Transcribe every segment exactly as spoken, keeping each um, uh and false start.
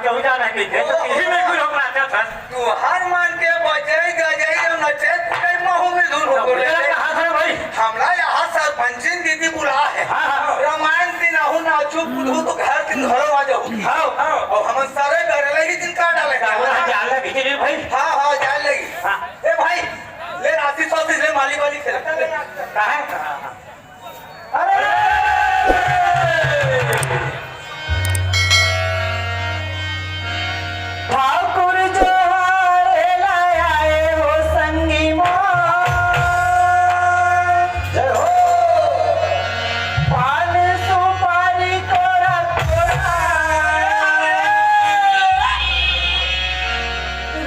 कहूँ जाना है, कहीं तो किसी में कोई रोक रहा था। तुहर मन के बजई गजई अउ नचई कुदई महू में धुन हो तो गए। मेरा कहाँ था भाई? हमला यहाँ सरपंचिन दीदी बुला हे। हाँ, हाँ। रामायण दिन आहू नाचू कूदू तो घर दिन घरो आ जाहू। हाँ, हाँ। अउ हमन सारे घर ले ही दिन काट डाले। हाँ, हाँ, जान लगी जी भाई। हाँ, हाँ, जान लगी। हाँ। ए भाई, ले राशि सौतीस ले माली वाली खेला। कहाँ है? अरे! ठाकुर जोहार ला आए हो संगी मा। जय हो। पान सुपारी कोरा कोरा।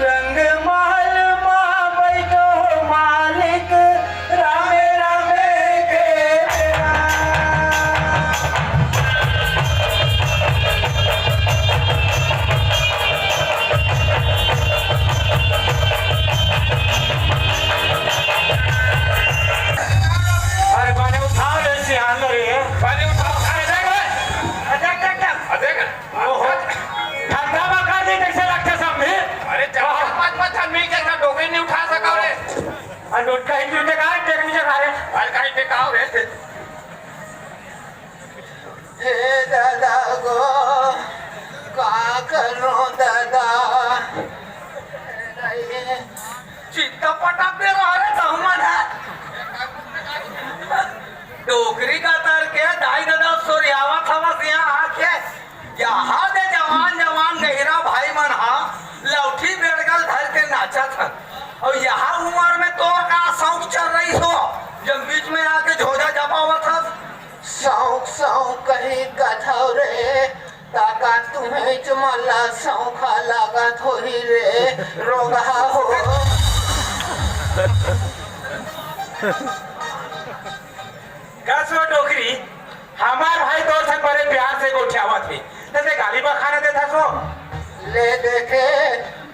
रंग महल मा बैठो हो मालिक, रामे रामे के बेरा। अरे बने उठा रे सियान रे। बने उठा, उठा रे, देख रे। अरे देख, देख, देख। अरे देख। ओहो। ठंडा बका दे कैसे लगता सब में? अरे चार पाँच पाँच आदमी के साथ डोकरी नहीं उठा सका रे। अरे डोकरी ही क्यों टेका, टेक नहीं टेका रे। अरे कहीं टेकाओ रे। हे दादा गो, का करो दादा? चित्त पटक दे रहा रे तहमन है। डोकरी का तर के दाई ददा सोरियावत हवस यहाँ आके। यहाँ दे जवान जवान गहिरा भाई मन हा लौठी बेड़गल धर के नाचत हन। अउ यहाँ उमर में तोर का शौक चल रही हो, जब बीच में आके झोझा जपावत हस? शौक शौक कही कथव रे, ताका तुम्हें चमला शौक लागत होही रे, रोगहा हो। कस वो डोकरी, हमार भाई तोर संग बड़े प्यार से गोठियावत हे, तैं गाली बखाना देथस वो। ले देखे,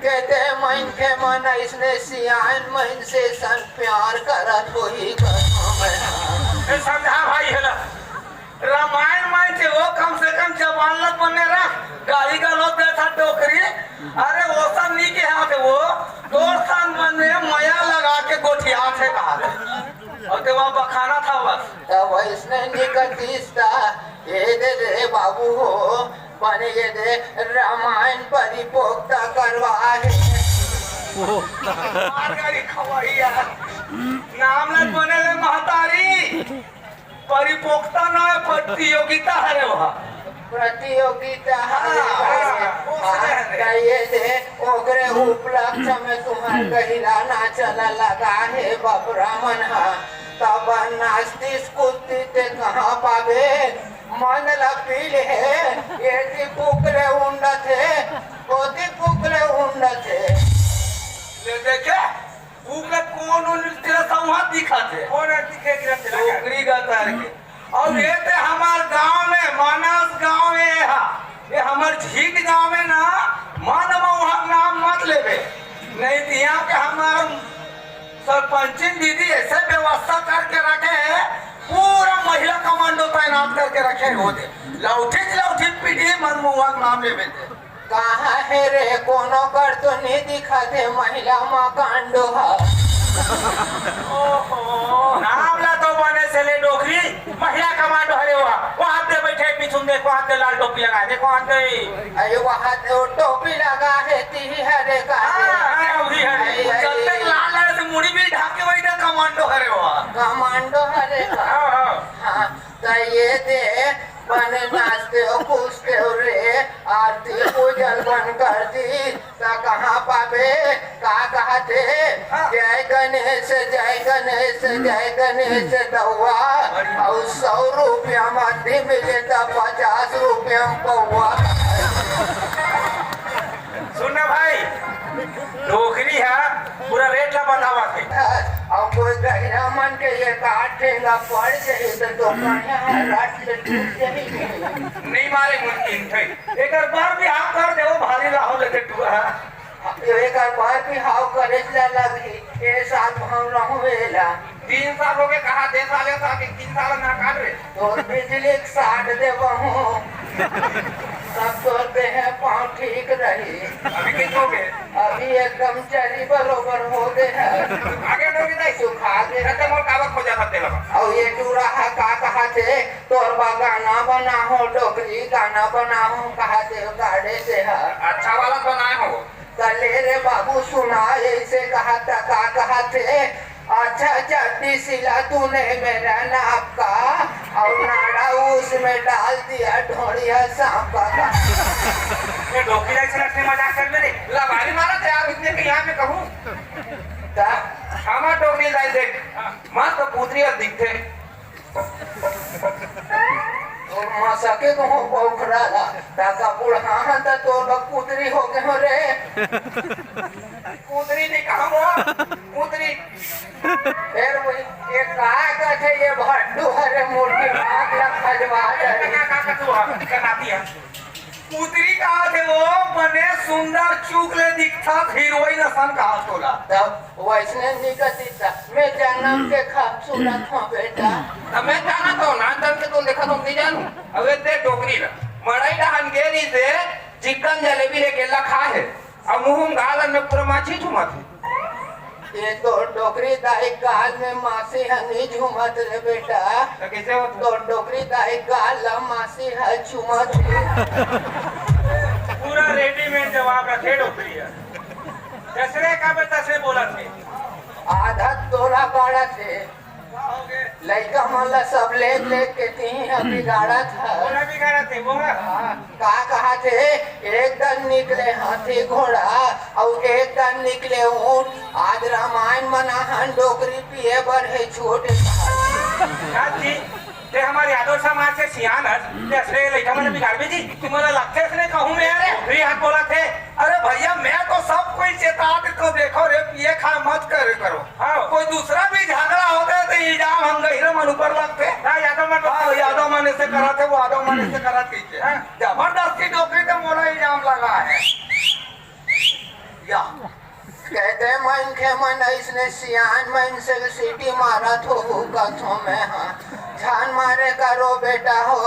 केते मनखे मन अइसने सियान मन से संग प्यार करत होही कथों मैं। ए, समझा भाई हे ना। रामायण माय के वो कम से कम जबान लग बने रह। गाली गलौज देथस डोकरी। अरे वो सब नहीं के हाथ है वो। तोर सन मन में मया लगा के गोठियाथे कहा थे। अउ ते वहाँ बखाना था बस। तब अइसने निकलतीस ता, ए दे रे बाबू हो, बने ये दे रामायण परिपोक्ता करवा हे। मार गाड़ी खवाई यार। नाम लग बने ले महतारी। परिपोक्ता ना है, प्रतियोगिता हरे वहाँ। प्रतियोगिता हरे हाँ, भाई। हाँ, वो हाँ, सही है। त ये दे, ओकरे उपलक्ष्य में तुम्हार गहिरा नाचला लगा हे बबरा मन हा। तब नाचतीस कूदतीस ते कहाँ पाबे? मन ला पी ले हे, एती कुकरे उंडत हे, ओती कुकरे उंडत हे। ले देखे, ऊपर कोन उन तेरा सौहा दिखत हे? कोन है दिखे गिरा तेरा का? डोकरी का तार के। अउ ये ते हमार गांव में, मानस गांव में ये हा। ये हमार झीट गांव में ना, मन मउहा नाम मत लेबे। नहीं तो यहाँ के हमार सरपंचिन दीदी ऐसे व्यवस्था करके रखे हे, पूरा महिला कमांडो तैनात करके रखे हे। हो दे लौठी लौठी पीटी मन मउहा नाम लेबे ते। कहाँ हे रे, कोनो कर तो नहीं दिखत हे महिला मा कांडो हा। ओहो, नाम ला तो बने से ले डोकरी, महिला कमांडो हरे वहाँ। वहाँ दे बैठे पिछुन दे, वहाँ दे लाल टोपी लगा दे, वहाँ दे। अरे वहाँ दे वो टोपी लगा हे, तिही हरे का। हाँ, हाँ, वही हरे। अरे, अरे। जब तक लाल हरे से मुड़ी भी ढाके वही दे कमांडो हरे वहाँ। कमांडो हरे का। हाँ, हाँ। हाँ। त ये दे, बने नाचते हो, कूदते हो रे, आरती पूजन बन कर दी, त कहाँ पाबे, का कहते, हाँ। जय गणेश, जय गणेश, जय गणेश दउआ, बढ़िया। अउ सौ रुपया मंदी मिले त पचास रुपया में पौआ। सुन ना भाई, डोकरी हा पूरा रेट ला बंधावत हे। अउ कोई गहिरा मन के ये काट ठेंगा पड़ जाही त दोकनिया हा रट ले टूट जाही। नहीं मारे मुमकिन थे। एकर बर बिहाव कर देवो भारी राहो लेते टूरा। एकर बर बिहाव करे ला लगही। ए साल भाव रहूं एला। तीन साल हो गए, कहा दे साले साथ ही तीन साल ना काट रे। तोर बिजली के साथ देवहूं। सब तोर देह पाँव ठीक रही। अभी कइसे हो गे? अभी एकदम चरी बरोबर हो गे हे। आगे डोरी दाई। सुखा गे। अरे, मोर काबर खोजा था तेला? अउ ये टूरा हा का कहा थे, तोर बा गाना बना हो, डोकरी गाना बना हो, कहा थे गाड़े से हा। अच्छा वाला बनाए हो। त ले रे बाबू सुना, ऐसे कहा था, का कहा थे, अच्छा चड्डी सिला तूने मेरा नाप का, और नाड़ा उसमें डाल दिया ढोड़िया सांप का। ये डोकरी दाई से असली मजाक कर ले रे। लबारी मारा थे यार, इतने के यहाँ में कहूँ। ता? हमार डोकरी दाई देख, मस्त पुतरी अब दिखते। तो मसके को हो बौखरा ला, ताका बुढ़ान त तो लोग पुतरी हो गए हो रे। पुतरी नहीं कहा वो, पुतरी। फिर वो ये का कहते, ये भड्डू हरे मूर्ति मार ला खजवा दे। क्या, क्या, क्या तू है? क्या नाती है? पुतरी कहा थे वो, बने सुंदर चुक ले दिखता, हीरोइन असन कहा तोला। तब वैसने निकलती था। मैं जन्म के खाब सुनत हूँ बेटा। तब मैं जाना तो ना, जब से तुम देखा तुम नहीं जानू। अब ये दे डोकरी ना। मड़ई डहन गेरी से चिकन जलेबी लेके लखा है। अब मुंह में गालन में पूरा माछी झुमत है। ये तो डोकरी दाई गाल में मासी ह नहीं झुमत रे बेटा। तो कैसे होत? तो डोकरी दाई गाल ला मासी ह झुमत हे। पूरा रेडीमेड जवाब रखे डोकरी ह। जसरे का बे तसरे बोलत हे। आधा तोला बाड़ा थे। लइका मन ला सब लेख लेख के तिही ह बिगाड़त ह। बोला बिगाड़त हे, बोला। हाँ, का कहा थे, एक दन निकले हाथी घोड़ा, अउ एक दन निकले ऊंट। आज रामायण मना हन डोकरी पिए बर हे छोटे। का जी, ते हमार यादव समाज के सियान हस, ते असले लइका मन बिगाड़बे जी, तुम्हारा लगते असले कहूँ मैं रे। फिर हाथ बोला थे। अरे भैया, मैं तो सब कोई चेता देता हूँ, देखो रे, पिए खाए मत करे करो। हाँ। कोई दूसरा भी झगड़ा होता है तो इल्जाम हम गहिरा मन ऊपर लगते। हाँ, यादव मन हाँ, यादव मन ऐसे करा थे, वो यादव मन ऐसे करा थे। हाँ। जबरदस्ती डोकरी तो मोला इल्जाम लगा है। या। कहते मनखे मन अइसने सियान मन से सीटी मारत हो, कथों में हाँ। जान मारे करो बेटा हो,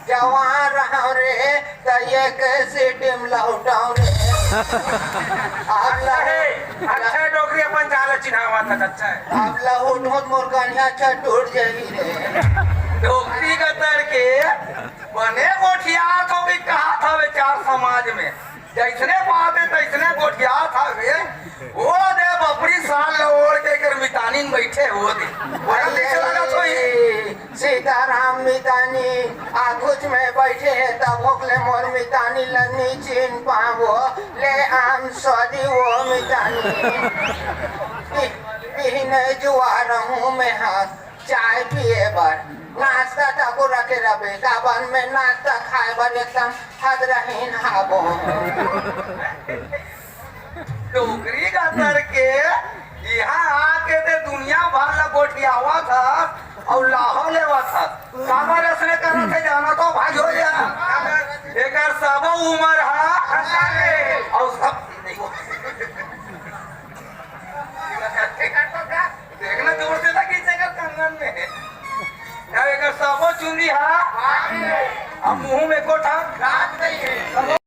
जवान रहो रे, त ये के सीटी में लौटाओ रे। आप अच्छा है, लहो-, अच्छा है, डोकरी अपन चाल चिन्हावा था, अच्छा है। आप लहुट होत मोर गनिया छटुर जाही रे। डोकरी का तर के बने गोठिया तो भी कहा था वे चार समाज में। जैसने बात है, तैसने गोठिया था वे। वो दे बपरी साल ल ओढ़ के कर मितानी में बैठे हो दे। बड़ा कैसे लगा तो ही? सीताराम मितानी आगुच में बैठे हे, तब होकले मोर मितानी ल नी चिन पावो। ले आम सदी वो मितानी। पी-, पीने जुआ रहूं मैं हाथ चाय पिए बर। नाश्ता तको रखे रबे, काबर में नाश्ता खाए बर एकदम हद रहीन हाबो। डोकरी का तर के यहाँ आके ते दुनिया भर ला गोठियावा था और लाहो लेवा था। काबर असने करत हे जाना तो भाई हो जा। एकर सब उमर हा और सब